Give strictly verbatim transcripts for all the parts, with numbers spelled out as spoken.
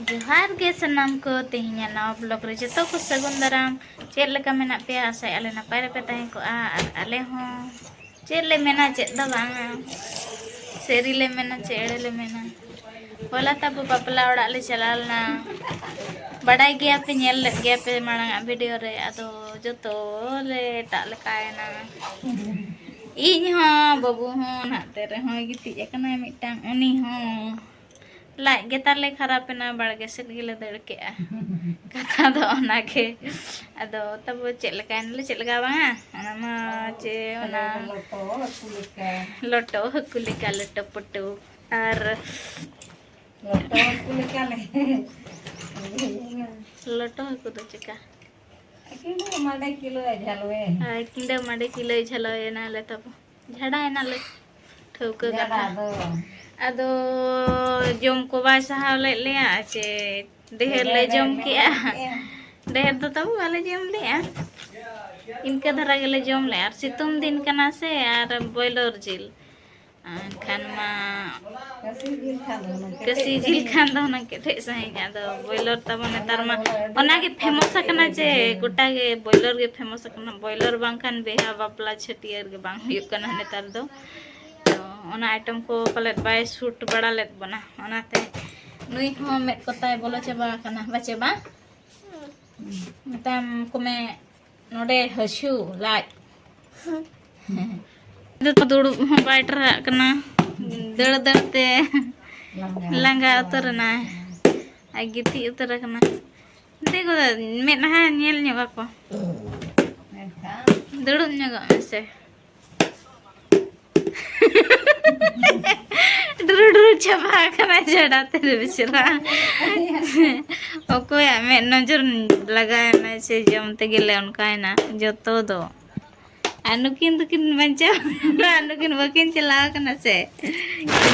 ᱡᱚᱦᱟᱨ ᱜᱮ ᱥᱟᱱᱟᱢ ᱠᱚ, ᱛᱮᱦᱮᱧᱟᱜ ᱱᱟᱣᱟ vlog ᱨᱮ ᱡᱚᱛᱚ ᱠᱚ ᱥᱟᱹᱜᱩᱱ ᱫᱟᱨᱟᱢ᱾ ᱪᱮᱫ ᱞᱮᱠᱟ ᱢᱮᱱᱟᱜ ᱯᱮᱭᱟ? ᱟᱥᱟᱭᱮᱫᱼᱟ ᱞᱮ ᱱᱟᱯᱟᱭ ᱨᱮᱯᱮ ᱛᱟᱦᱮᱸ ᱠᱚᱜᱼᱟ᱾ ᱟᱨ ᱟᱞᱮ ᱦᱚᱸ ᱪᱮᱫ ᱞᱮ ᱢᱮᱱᱟ, ᱪᱮᱫ ᱫᱚ ᱵᱟᱝᱟ, ᱥᱟᱹᱨᱤ ᱞᱮ ᱢᱮᱱᱟ ᱪᱮ ᱮᱲᱮ ᱞᱮ ᱢᱮᱱᱟ? ᱦᱚᱞᱟ ᱛᱟᱵᱚ ᱵᱟᱯᱞᱟ ᱚᱲᱟᱜ ᱞᱮ ᱪᱟᱞᱟᱣ ᱞᱮᱱᱟ, ᱵᱟᱰᱟᱭ ᱜᱮᱭᱟ ᱯᱮ, ᱧᱮᱞ ᱞᱮᱫ ᱜᱮᱭᱟ ᱯᱮ ᱢᱟᱲᱟᱝ ᱟᱜ video ᱨᱮ᱾ ᱟᱫᱚ ᱡᱚᱛᱚ ᱞᱮ ᱮᱴᱟᱜ ᱞᱮᱠᱟᱭᱮᱱᱟ᱾ ᱤᱧ ᱦᱚᱸ, ᱵᱟᱹᱵᱩ ᱦᱚᱸ ᱱᱟᱛᱮ ᱨᱮᱦᱚᱸᱭ ᱜᱤᱛᱤᱡ ᱟᱠᱟᱱᱟᱭ ᱢᱤᱫᱴᱟᱝ, ᱩᱱᱤ ᱦᱚᱸ᱾ ᱞᱟᱡ ᱜᱮ ᱛᱟᱞᱮ ᱠᱷᱟᱨᱟᱯ ᱮᱱᱟ, ᱵᱟᱲᱜᱮ ᱥᱮᱫ ᱜᱮᱞᱮ ᱫᱟᱹᱲ ᱠᱮᱜᱼᱟ᱾ ᱠᱟᱛᱷᱟ ᱫᱚ ᱚᱱᱟ ᱜᱮ᱾ ᱟᱫᱚ ᱛᱟᱵᱚ ᱪᱮᱫ ᱞᱮᱠᱟᱭᱮᱱᱟᱞᱮ, ᱪᱮᱫ ᱞᱮᱠᱟ ᱵᱟᱝᱟ, ᱚᱱᱟ ᱢᱟ ᱪᱮ ᱚᱱᱟ ᱞᱚᱴᱚ ᱦᱟᱹᱠᱩ ᱞᱮᱠᱟ᱾ ᱞᱚᱴᱚ ᱦᱟᱹᱠᱩ ᱞᱮᱠᱟ ᱞᱚᱴᱚ ᱯᱚᱴᱚ᱾ ᱟᱨ ᱞᱚᱴᱚ ᱦᱟᱹᱠᱩ ᱞᱮᱠᱟ ᱞᱮ᱾ ᱞᱚᱴᱚ ᱦᱟᱹᱠᱩ ᱫᱚ ᱪᱮᱠᱟ? ᱠᱤᱞᱳ ᱢᱟᱰᱮ ᱠᱤᱞᱳ ᱡᱷᱟᱞᱣᱮ᱾ ᱟᱨ ᱠᱤᱞᱳ ᱢᱟᱰᱮ ᱠᱤᱞᱳ ᱡᱷᱟᱞᱣᱮᱱᱟ ᱞᱮ ᱛᱟᱵᱚ᱾ ᱡᱷᱟᱲᱟᱭᱮᱱᱟᱞᱮ᱾ ᱴᱷᱟᱹᱣᱠᱟᱹ ᱡᱷᱟᱲᱟ ᱠᱟᱛᱷᱟ᱾ ᱫᱚ᱾ ᱟᱫᱚ ᱡᱚᱢ ᱠᱚ ᱵᱟᱭ ᱥᱟᱦᱟᱣ ᱞᱮᱫ ᱞᱮᱭᱟ ᱪᱮ ᱰᱷᱮᱨ ᱞᱮ ᱰᱷᱮᱨ ᱡᱚᱢ ᱞᱮ ᱠᱮᱜᱼᱟ᱾ ᱡᱚᱢ ᱠᱮᱜᱼᱟ᱾ ᱰᱷᱮᱨ ᱫᱚ ᱛᱟᱵᱚ ᱵᱟᱞᱮ ᱡᱚᱢ ᱞᱮᱜᱼᱟ, ᱤᱱᱠᱟᱹ ᱫᱷᱟᱨᱟ ᱜᱮᱞᱮ ᱡᱚᱢ ᱞᱮᱜᱼᱟ᱾ ᱟᱨ ᱥᱤᱛᱩᱝ ᱫᱤᱱ ᱠᱟᱱᱟ ᱥᱮ, ᱟᱨ ᱵᱚᱭᱞᱚᱨ ᱡᱤᱞ, ᱮᱱᱠᱷᱟᱱ ᱢᱟ ᱠᱟᱹᱥᱤ ᱡᱤᱞ ᱠᱷᱟᱱ ᱫᱚ ᱦᱩᱱᱟᱹᱝ ᱠᱟᱹᱥᱤ ᱠᱮᱴᱮᱡ ᱡᱤᱞ ᱥᱟᱺᱦᱤᱡ᱾ ᱠᱷᱟᱱ ᱫᱚ ᱦᱩᱱᱟᱹᱝ ᱠᱮᱴᱮᱡ ᱥᱟᱺᱦᱤᱡ᱾ ᱟᱫᱚ ᱵᱚᱭᱞᱚᱨ ᱛᱟᱵᱚ ᱱᱮᱛᱟᱨ ᱢᱟ ᱚᱱᱟ ᱜᱮ ᱯᱷᱮᱢᱚᱥ ᱟᱠᱟᱱᱟ ᱪᱮ, ᱜᱚᱴᱟ ᱜᱮ ᱵᱚᱭᱞᱚᱨ ᱜᱮ ᱯᱷᱮᱢᱚᱥ ᱟᱠᱟᱱᱟ᱾ ᱵᱚᱭᱞᱚᱨ ᱵᱟᱝᱠᱷᱟᱱ ᱵᱤᱦᱟ ᱵᱟᱯᱞᱟ ᱪᱷᱟᱹᱴᱭᱟᱹᱨ ᱜᱮ ᱵᱟᱝ ᱦᱩᱭᱩᱜ ᱠᱟᱱᱟ ᱱᱮᱛᱟᱨ ᱫᱚ᱾ ᱛᱚ ᱚᱱᱟ ᱟᱭᱴᱮᱢ ᱠᱚ ᱯᱟᱞᱮᱫ ᱵᱟᱭ ᱥᱩᱴ ᱵᱟᱲᱟ ᱞᱮᱫ ᱵᱚᱱᱟ, ᱚᱱᱟᱛᱮ ᱱᱩᱭ ᱦᱚᱸ ᱢᱮᱫ ᱠᱚᱛᱟᱭ ᱵᱚᱞᱚ ᱪᱟᱵᱟ ᱟᱠᱟᱱᱟ, ᱵᱟᱪᱮ ᱵᱟᱝ? ᱢᱮᱛᱟᱢ ᱠᱚᱢᱮ ᱱᱚᱰᱮ ᱦᱟᱹᱥᱩ ᱞᱟᱡ᱾ ᱫᱩᱲᱩᱵ ᱦᱚᱸ ᱵᱟᱭ ᱴᱟᱨᱦᱟᱜ ᱠᱟᱱᱟ, ᱫᱟᱹᱲ ᱫᱟᱹᱲ ᱛᱮ ᱞᱟᱸᱜᱟ᱾ ᱞᱟᱸᱜᱟ ᱩᱛᱟᱹᱨ ᱮᱱᱟᱭ ᱟᱨ ᱜᱤᱛᱤᱡ ᱩᱛᱟᱹᱨ ᱟᱠᱟᱱᱟ᱾ ᱫᱮ ᱜᱚ, ᱢᱮᱫᱦᱟ ᱧᱮᱞ ᱧᱚᱜ ᱟᱠᱚ᱾ ᱢᱮᱱᱠᱷᱟᱱ ᱫᱩᱲᱩᱵ ᱧᱚᱜᱚᱜ ᱢᱮᱥᱮ᱾ ᱰᱩᱨᱩ ᱰᱩᱨᱩ ᱪᱟᱵᱟ ᱟᱠᱟᱱᱟ ᱡᱷᱟᱲᱟ ᱛᱮ ᱵᱮᱪᱟᱨᱟ᱾ ᱚᱠᱚᱭᱟᱜ ᱢᱮᱫ ᱱᱚᱡᱚᱨ ᱞᱟᱜᱟᱣᱮᱱᱟ ᱥᱮ ᱡᱚᱢ ᱛᱮᱜᱮ ᱞᱮ ᱚᱱᱠᱟᱭᱮᱱᱟ ᱡᱚᱛᱚ ᱫᱚ᱾ ᱟᱨ ᱱᱩᱠᱤᱱ ᱫᱚᱠᱤᱱ ᱵᱟᱧᱪᱟᱣ, ᱟᱨ ᱱᱩᱠᱤᱱ ᱵᱟᱹᱠᱤᱱ ᱪᱟᱞᱟᱣ ᱠᱟᱱᱟ ᱥᱮ,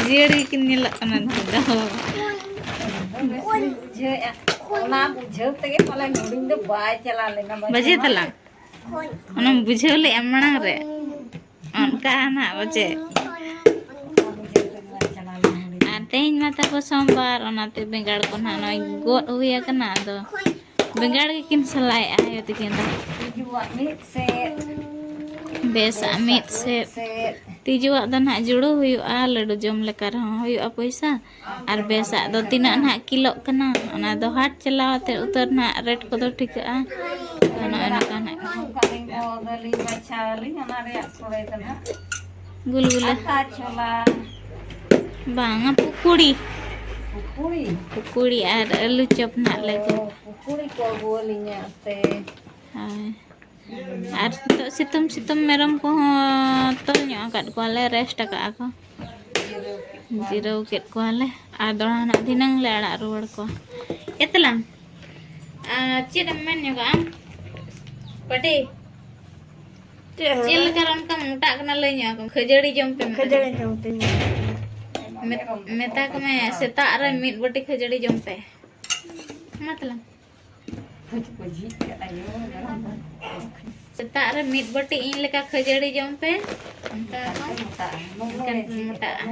ᱡᱤᱭᱟᱹᱲ ᱜᱮᱠᱤᱱ ᱧᱮᱞᱚᱜ ᱠᱟᱱᱟ ᱱᱩᱠᱤᱱ ᱫᱚ᱾ ᱵᱩᱡᱷᱟᱹᱣᱮᱫᱼᱟ, ᱚᱱᱟ ᱵᱩᱡᱷᱟᱹᱣ ᱛᱮᱜᱮ ᱯᱟᱞᱮ ᱱᱩᱰᱤᱧ ᱫᱚ ᱵᱟᱭ ᱪᱟᱞᱟᱣ ᱞᱮᱱᱟ ᱵᱟᱡᱮ ᱵᱟᱡᱮ ᱛᱟᱞᱟᱝ᱾ ᱚᱱᱟᱢ ᱵᱩᱡᱷᱟᱹᱣ ᱞᱮᱫᱼᱟ ᱢᱟᱲᱟᱝ ᱨᱮ? ᱚᱱᱠᱟ ᱱᱟᱦᱟᱜ ᱵᱟᱡᱮ᱾ ᱟᱨ ᱛᱮᱦᱮᱧ ᱢᱟ ᱛᱟᱵᱚ ᱥᱳᱢᱵᱟᱨ, ᱚᱱᱟᱛᱮ ᱵᱮᱸᱜᱟᱲ ᱠᱚ ᱱᱟᱦᱟᱜ ᱱᱚᱜᱼᱚᱭ ᱜᱚᱫ ᱦᱩᱭ ᱟᱠᱟᱱᱟ᱾ ᱟᱫᱚ ᱵᱮᱸᱜᱟᱲ ᱜᱮᱠᱤᱱ ᱥᱟᱞᱟᱭᱮᱫᱼᱟ ᱟᱭᱳ ᱛᱟᱹᱠᱤᱱ ᱫᱚ᱾ ᱛᱤᱡᱩᱣᱟᱜ ᱢᱤᱫ ᱥᱮᱫ, ᱵᱮᱥᱟᱜ ᱢᱤᱫ ᱥᱮᱫ᱾ ᱛᱤᱡᱩᱣᱟᱜ ᱫᱚ ᱱᱟᱦᱟᱜ ᱡᱩᱲᱟᱹ ᱦᱩᱭᱩᱜᱼᱟ, ᱞᱟᱹᱰᱩ ᱡᱚᱢ ᱞᱮᱠᱟ ᱨᱮᱦᱚᱸ ᱦᱩᱭᱩᱜᱼᱟ ᱯᱚᱭᱥᱟ᱾ ᱟᱨ ᱵᱮᱥᱟᱜ ᱫᱚ ᱛᱤᱱᱟᱹᱜ ᱱᱟᱦᱟᱜ ᱠᱤᱞᱳᱜ ᱠᱟᱱᱟ, ᱚᱱᱟ ᱫᱚ ᱦᱟᱴ ᱪᱟᱞᱟᱣ ᱠᱟᱛᱮ ᱩᱛᱟᱹᱨ ᱱᱟᱦᱟᱜ ᱨᱮᱴ ᱠᱚᱫᱚ ᱴᱷᱤᱠᱟᱹᱜᱼᱟ᱾ ᱟᱫᱚ ᱱᱚᱜᱼᱚᱭ ᱱᱚᱝᱠᱟ ᱱᱟᱦᱟᱜ᱾ ᱚᱱᱠᱟ ᱞᱤᱧ ᱜᱚᱫ ᱟᱹᱞᱤᱧ, ᱵᱟᱪᱷᱟᱣ ᱟᱹᱞᱤᱧ, ᱚᱱᱟ ᱨᱮᱭᱟᱜ ᱥᱚᱲᱮ ᱫᱚ ᱱᱟᱦᱟᱜ᱾ ᱜᱩᱞᱜᱩᱞᱟᱹ᱾ ᱟᱛᱟ ᱪᱷᱚᱞᱟ᱾ ᱵᱟᱝᱟ, ᱯᱩᱠᱩᱲᱤ᱾ ᱯᱩᱠᱩᱲᱤ? ᱯᱩᱠᱩᱲᱤ ᱟᱨ ᱟᱹᱞᱩ ᱪᱚᱯ ᱱᱟᱜ ᱞᱮ ᱟᱹᱜᱩ᱾ ᱚ, ᱯᱩᱠᱩᱲᱤ ᱠᱚ ᱟᱹᱜᱩ ᱟᱹᱞᱤᱧᱟ ᱛᱮ᱾ ᱦᱳᱭ᱾ ᱟᱨ ᱱᱤᱛᱚᱜ ᱥᱤᱛᱩᱝ ᱥᱤᱛᱩᱝ ᱢᱮᱨᱚᱢ ᱠᱚᱦᱚᱸ ᱛᱚᱞ ᱧᱚᱜ ᱟᱠᱟᱫ ᱠᱚᱣᱟᱞᱮ, ᱨᱮᱥᱴ ᱟᱠᱟᱫᱼᱟ ᱠᱚ᱾ ᱡᱤᱨᱟᱹᱣ ᱠᱮᱫ ᱠᱚᱣᱟᱞᱮ᱾ ᱟᱨ ᱫᱚᱦᱲᱟ ᱱᱟᱜ ᱫᱷᱤᱱᱟᱹᱝ ᱞᱮ ᱟᱲᱟᱜ ᱨᱩᱣᱟᱹᱲ ᱠᱚᱣᱟ᱾ ᱮ ᱛᱟᱞᱟᱝ, ᱟᱨ ᱪᱮᱫ ᱮᱢ ᱢᱮᱱ ᱧᱚᱜᱟ ᱟᱢ? ᱯᱟᱹᱴᱤ? ᱪᱮᱫ ᱦᱚᱸ ᱪᱮᱫ ᱵᱟᱝ᱾ ᱞᱮᱠᱟ ᱨᱮ ᱚᱱᱠᱟᱢ ᱢᱚᱴᱟᱜ ᱠᱟᱱᱟ, ᱞᱟᱹᱭ ᱧᱚᱜ ᱟᱠᱚᱢ, ᱠᱷᱟᱹᱡᱟᱹᱲᱤ ᱡᱚᱢ ᱯᱮ ᱢᱮᱛᱟ ᱠᱷᱟᱹᱡᱟᱹᱲᱤ ᱡᱚᱢ ᱯᱮ ᱢᱮᱛᱟ ᱠᱚᱣᱟ᱾ ᱢᱮᱛ-, ᱢᱮᱛᱟ ᱠᱚᱢᱮ, ᱥᱮᱛᱟᱜ ᱨᱮ ᱢᱤᱫ ᱵᱟᱹᱴᱤ ᱠᱷᱟᱹᱡᱟᱹᱲᱤ ᱡᱚᱢ ᱯᱮ᱾ ᱢᱟ ᱛᱟᱞᱟᱝ᱾ ᱥᱮᱛᱟᱜ ᱨᱮ ᱢᱤᱫ ᱵᱟᱹᱴᱤ ᱤᱧ ᱞᱮᱠᱟ ᱠᱷᱟᱹᱡᱟᱹᱲᱤ ᱡᱚᱢ ᱯᱮ᱾ ᱚᱱᱠᱟ ᱠᱚ ᱢᱚᱴᱟᱜᱼᱟ᱾ ᱮᱱᱠᱷᱟᱱ ᱯᱮ ᱢᱚᱴᱟᱜᱼᱟ᱾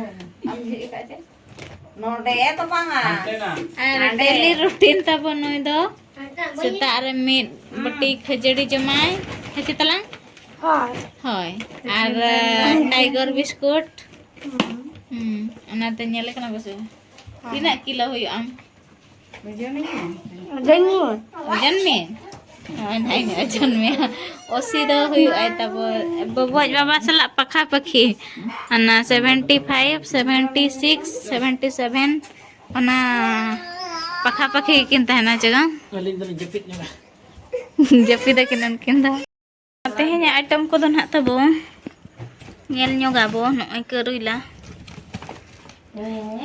ᱟᱢ ᱡᱷᱤᱡ ᱟᱠᱟᱫ ᱪᱮ? ᱱᱚᱰᱮ ᱫᱚ ᱵᱟᱝᱟ᱾ ᱟᱨ ᱦᱟᱸᱰᱮ᱾ ᱰᱮᱞᱤ ᱨᱩᱴᱤᱱ ᱛᱟᱵᱚ ᱱᱩᱭ ᱫᱚ ᱥᱮᱛᱟᱜ ᱨᱮ ᱢᱤᱫ ᱵᱟᱹᱴᱤ ᱠᱷᱟᱹᱡᱟᱹᱲᱤ ᱡᱚᱢᱟᱭ᱾ ᱦᱮᱸ ᱪᱮ ᱛᱟᱞᱟᱝ? ᱦᱳᱭ᱾ ᱦᱳᱭ᱾ ᱟᱨ, ᱟᱨ ᱴᱟᱭᱜᱚᱨ ᱵᱤᱥᱠᱩᱴ᱾ ᱦᱩᱸ᱾ ᱦᱩᱸ, ᱚᱱᱟᱛᱮ ᱧᱮᱞ ᱠᱟᱱᱟ ᱵᱮᱥ ᱵᱟᱝ? ᱦᱳᱭ᱾ ᱛᱤᱱᱟᱹᱜ ᱠᱤᱞᱳ ᱦᱩᱭᱩᱜ ᱟᱢ? ᱳᱡᱚᱱ ᱢᱮ᱾ ᱳᱡᱚᱱ ᱢᱮ? ᱦᱳᱭ, ᱱᱟᱦᱟᱜ ᱤᱧ ᱳᱡᱚᱱ ᱢᱮᱭᱟ᱾ ᱚᱥᱤ ᱫᱚ ᱦᱩᱭᱩᱜ ᱟᱭ ᱛᱟᱵᱚ᱾ ᱵᱚᱵᱚᱡ ᱵᱟᱵᱟ ᱥᱟᱞᱟᱜ ᱯᱟᱠᱷᱟ ᱯᱟᱹᱠᱷᱤ᱾ ᱚᱱᱟ seventy five, seventy six, seventy seven, ᱚᱱᱟ ᱯᱟᱠᱷᱟ ᱯᱟᱹᱠᱷᱤ ᱜᱮᱠᱤᱱ ᱛᱟᱦᱮᱱᱟ ᱪᱮ ᱵᱟᱝ? ᱟᱹᱞᱤᱧ ᱫᱚᱞᱤᱧ ᱡᱟᱹᱯᱤᱫ ᱧᱚᱜᱟ᱾ ᱡᱟᱹᱯᱤᱫᱟᱠᱤᱱ ᱩᱱᱠᱤᱱ ᱫᱚ᱾ ᱛᱮᱦᱮᱧᱟᱜ item ᱠᱚᱫᱚ ᱱᱟᱦᱟᱜ ᱛᱟᱵᱚ ᱧᱮᱞ ᱧᱚᱜᱟᱵᱚ᱾ ᱱᱚᱜᱼᱚᱭ ᱠᱟᱹᱨᱩᱭᱞᱟ,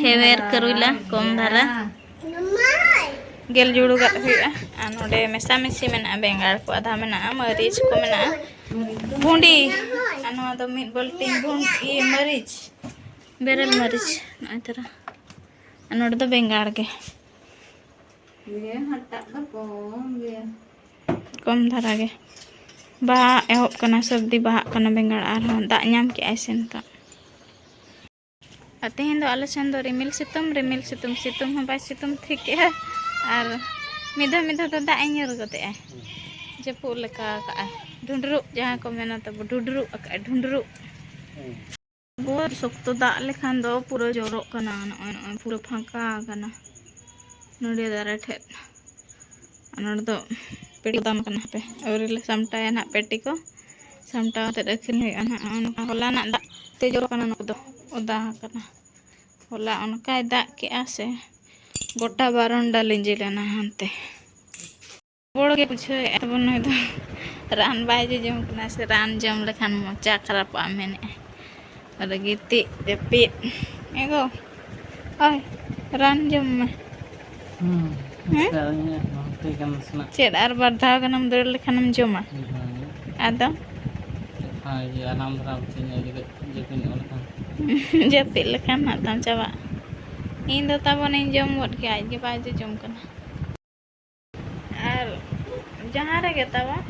ᱦᱮᱣᱮᱨ ᱠᱟᱹᱨᱩᱭᱞᱟ, ᱠᱚᱢ ᱫᱷᱟᱨᱟ ᱜᱮᱞ ᱡᱩᱲᱩ ᱜᱟᱫ ᱦᱩᱭᱩᱜᱼᱟ᱾ ᱟᱨ ᱱᱚᱰᱮ ᱢᱮᱥᱟᱢᱤᱥᱤ ᱢᱮᱱᱟᱜᱼᱟ, ᱵᱮᱸᱜᱟᱲ ᱠᱚ ᱟᱫᱷᱟ ᱢᱮᱱᱟᱜᱼᱟ, ᱢᱟᱹᱨᱤᱪ ᱠᱚ ᱢᱮᱱᱟᱜᱼᱟ, ᱵᱷᱩᱸᱰᱤ, ᱟᱨ ᱱᱚᱣᱟ ᱫᱚ ᱢᱤᱫ ᱵᱟᱹᱞᱴᱤᱱ ᱵᱷᱩᱸᱰ-, ᱤᱭᱟᱹ, ᱢᱟᱹᱨᱤᱪ, ᱵᱮᱨᱮᱞ ᱢᱟᱹᱨᱤᱪ ᱱᱚᱜᱼᱚᱭ ᱛᱟᱨᱟ᱾ ᱟᱨ ᱱᱚᱰᱮ ᱫᱚ ᱵᱮᱸᱜᱟᱲ ᱜᱮ᱾ ᱱᱤᱭᱟᱹ ᱦᱟᱴᱟᱜ ᱫᱚ ᱠᱚᱢ ᱜᱮᱭᱟ᱾ ᱠᱚᱢ ᱫᱷᱟᱨᱟ ᱜᱮ᱾ ᱵᱟᱦᱟ ᱮᱦᱚᱵ ᱠᱟᱱᱟ, ᱥᱟᱹᱨᱫᱤ ᱵᱟᱦᱟᱜ ᱠᱟᱱᱟ ᱵᱮᱸᱜᱟᱲ, ᱟᱨᱦᱚᱸ ᱫᱟᱜ ᱧᱟᱢ ᱠᱮᱜᱼᱟᱭ ᱥᱮ ᱱᱤᱛᱚᱜ᱾ ᱛᱮᱦᱮᱧ ᱫᱚ ᱟᱞᱮ ᱥᱮᱱ ᱫᱚ ᱨᱤᱢᱤᱞ ᱥᱤᱛᱩᱝ, ᱨᱤᱢᱤᱞ ᱥᱤᱛᱩᱝ, ᱥᱤᱛᱩᱝ ᱦᱚᱸ ᱵᱟᱭ ᱥᱤᱛᱩᱝ ᱴᱷᱤᱠᱮᱜᱼᱟ, ᱟᱨ ᱢᱤᱫ ᱫᱷᱟᱣ ᱢᱤᱫ ᱫᱷᱟᱣ ᱫᱚ ᱫᱟᱜ ᱮ ᱧᱩᱨ ᱜᱚᱫᱮᱜᱼᱟ᱾ ᱡᱟᱹᱯᱩᱫ ᱞᱮᱠᱟ ᱠᱟᱜᱼᱟᱭ, ᱰᱩᱸᱰᱨᱩᱜ, ᱡᱟᱦᱟᱸ ᱠᱚ ᱢᱮᱱᱟ ᱛᱟᱵᱚ ᱰᱩᱸᱰᱨᱩᱜ ᱟᱠᱟᱜᱼᱟᱭ, ᱰᱩᱸᱰᱨᱩᱜ᱾ ᱵᱚᱦᱩᱛ ᱥᱚᱠᱛᱚ ᱫᱟᱜ ᱞᱮᱠᱷᱟᱱ ᱫᱚ ᱯᱩᱨᱟᱹ ᱡᱚᱨᱚᱜ ᱠᱟᱱᱟ, ᱱᱚᱜᱼᱚᱭ, ᱱᱚᱜᱼᱚᱭ ᱯᱩᱨᱟᱹ ᱯᱷᱟᱸᱠᱟ ᱟᱠᱟᱱᱟ ᱱᱚᱰᱮ ᱫᱟᱨᱮ ᱴᱷᱮᱡ᱾ ᱟᱨ ᱱᱚᱰᱮ ᱫᱚ ᱯᱮᱴᱤ ᱠᱚ ᱫᱟᱢ ᱠᱟᱱᱟ, ᱦᱟᱯᱮ ᱟᱹᱣᱨᱤ ᱞᱮ ᱥᱟᱢᱴᱟᱣᱟ ᱱᱟᱦᱟᱜ ᱯᱮᱴᱤ ᱠᱚ, ᱥᱟᱢᱴᱟᱣ ᱠᱟᱛᱮᱫ ᱟᱹᱠᱷᱨᱤᱧ ᱦᱩᱭᱩᱜᱼᱟ ᱱᱟᱦᱟᱜ᱾ ᱱᱚᱜᱼᱚ ᱱᱚᱝᱠᱟ ᱦᱚᱞᱟᱱᱟᱜ ᱫᱟᱜ ᱛᱮ ᱡᱚᱨᱚᱜ ᱠᱟᱱᱟ, ᱱᱚᱣᱟ ᱠᱚᱫᱚ ᱚᱫᱟ ᱟᱠᱟᱱᱟ᱾ ᱦᱚᱞᱟ ᱚᱱᱠᱟᱭ ᱫᱟᱜ ᱠᱮᱜᱼᱟ ᱥᱮ, ᱜᱚᱴᱟ ᱵᱟᱨᱚᱱᱰᱟ ᱞᱤᱸᱡᱤ ᱞᱮᱱᱟ ᱦᱟᱱᱛᱮ᱾ ᱵᱚᱲ ᱜᱮ ᱵᱩᱡᱷᱟᱹᱣᱮᱫᱼᱟ ᱛᱟᱵᱚᱱ ᱱᱩᱭ ᱫᱚ᱾ ᱨᱟᱱ ᱵᱟᱭ ᱡᱚᱡᱚᱢ ᱠᱟᱱᱟ ᱥᱮ, ᱨᱟᱱ ᱡᱚᱢ ᱞᱮᱠᱷᱟᱱ ᱢᱚᱪᱟ ᱠᱷᱟᱨᱟᱯᱚᱜᱼᱟ ᱢᱮᱱᱮᱫᱼᱟᱭ᱾ ᱟᱫᱚ ᱜᱤᱛᱤᱡ ᱡᱟᱹᱯᱤᱫ᱾ ᱮ ᱜᱚ, ᱦᱳᱭ, ᱨᱟᱱ ᱡᱚᱢ ᱢᱮ᱾ ᱦᱩᱸ᱾ ᱦᱮᱸ? ᱟᱪᱪᱷᱟ, ᱤᱧᱟᱹᱜ ᱱᱚᱛᱮ ᱜᱮ ᱱᱟᱥᱮᱱᱟᱜ᱾ ᱪᱮᱫ ᱟᱨ ᱵᱟᱨ ᱫᱷᱟᱣ ᱜᱟᱱᱮᱢ ᱫᱟᱹᱲ ᱞᱮᱠᱷᱟᱱᱮᱢ ᱡᱚᱢᱟ? ᱦᱩᱸ᱾ ᱟᱫᱚ? ᱦᱮᱸ, ᱤᱭᱟᱹ, ᱟᱨᱟᱢ ᱫᱷᱟᱨᱟ ᱵᱩᱡᱷᱟᱹᱣ ᱧᱚᱜ ᱡᱟᱹᱯᱤᱫ, ᱡᱟᱹᱯᱤᱫ ᱧᱚᱜ ᱞᱮᱠᱷᱟᱱ᱾ ᱡᱟᱹᱯᱤᱫ ᱞᱮᱠᱷᱟᱱ ᱦᱟᱸᱜ ᱛᱟᱢ ᱪᱟᱵᱟᱜᱼᱟ᱾ ᱤᱧ ᱫᱚ ᱛᱟᱵᱚᱱᱤᱧ ᱡᱚᱢ ᱜᱚᱫ ᱠᱮᱭᱟ, ᱟᱡ ᱜᱮ ᱵᱟᱭ ᱡᱚᱡᱚᱢ ᱠᱟᱱᱟ᱾ ᱟᱨ ᱡᱟᱦᱟᱸ ᱨᱮᱜᱮ ᱛᱟᱵᱚᱱ,